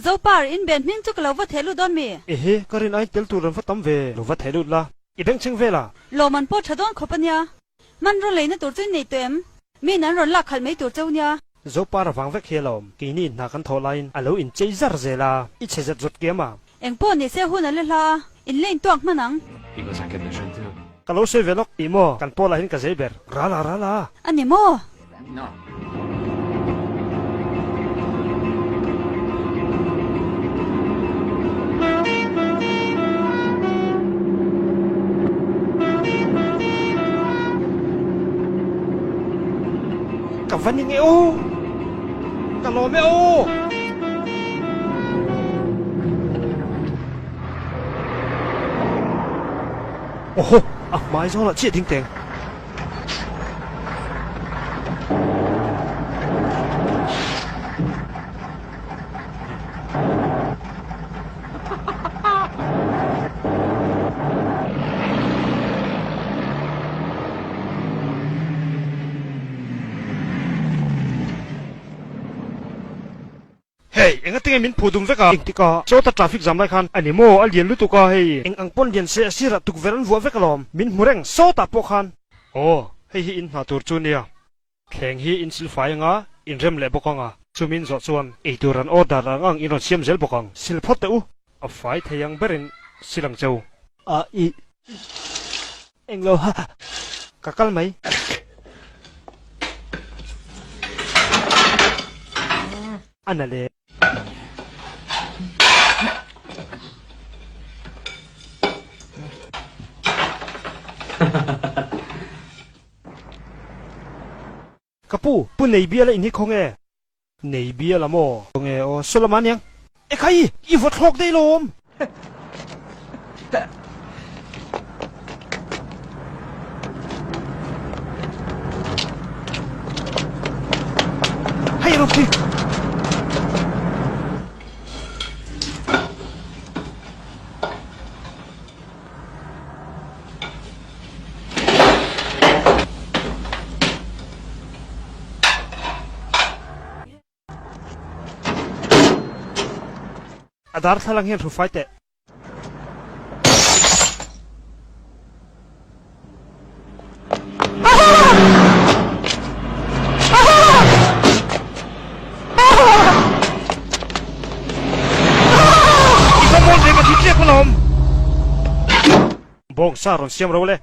Zopar, in ben hming chu ka lo va theh lut dawn mi? Ehe, ka rin aiin tel tur an va tam ve, lo va theh lut la, i bengchheng vel a. Lawm an pawh tha dawn khawp a nia. Hmanraw leina tur chu in nei tawh em? Min an rawn lak khalh mai tur cheu nia. Zopar avang vek hi alawm, keini hna kan thawh laiin a lo inchei zar zel a, i chhe zet zawt kiam a. Eng pawh ni se hun a la hla a, in la intuak hman ang. Ka lo sawi ve lawk tih maw? Kan pawlah hian ka zei ber. Ral a, ral a. A ni maw? Ka va ning e aw! Ka lawm e aw! Awhaw! A hmai zawnah chiah ding teng. Hey, enga tinge min phu dum vek a? Engtik a? Sawta traffic jam lai khan a ni maw? A lian lutuk a hei. Eng ang pawn lian se a sirah tukverh an vuah vek alawm. Min hmu reng sawtah pawh khan. Aw, hei hi in hna tur chu nia. Thleng hi in silfai anga in rem leh bawk anga. Chumi in zawh chuan eitur an order ang ang in rawn siam zel bawk ang. Sil phawt teh u. A fai thei ang berin sil ang cheu. A i englo ha. Ka kal mai. A na le. Ka pu, pu nei bial a in hi khawnge? Nei bial a maw? Khawnge aw, Solomon aniang. Ekhai, i vaw thlawk daih lawm! Hei rawh khi! A darthlalang hian hrufai teh. I va mawn ve ka thi tliak alawm. Bawngsa rawn siam ro le.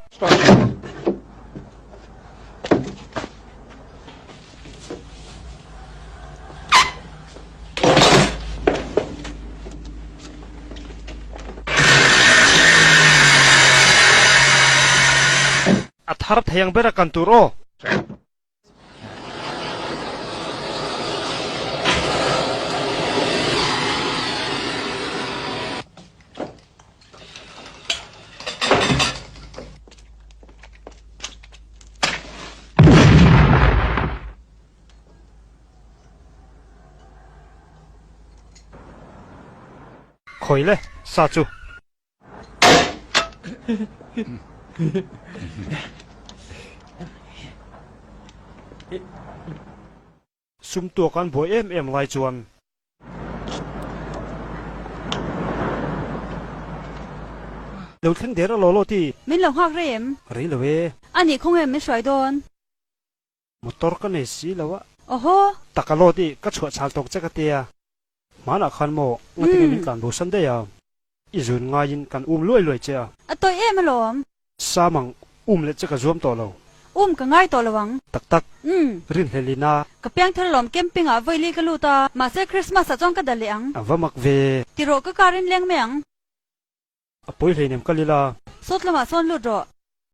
A thar thei ang ber a kan tur aw. Khawi le, sa chu. Sum tuak an buai em em lai chuan. Lo thleng der a law law ti. Min lo nghak rei em? Rei lo e. A nih khawnge min hruai dawn? Motor ka nei si lo a. Awhaw! Tak a law ti, ka chhuah chhal tawk che ka tia. Hmanah khan maw ngatinge min tlan bo san daih a, i zun ngaiin kan um luai luai che a. A tawih em alawm. Sam ang, um leh che ka zuam tawh lo. Um ka ngai tawh lo ang. Tak tak, rinhlelin a. Ka piangthar alawm camping ah vawi li ka lut a, mahse Christmas ah chuan ka dal leh ang. A va mak ve. Ti rawh ka car in leng mai ang. A pawi hleinem ka lila. Sawt lamah sawn lut rawh.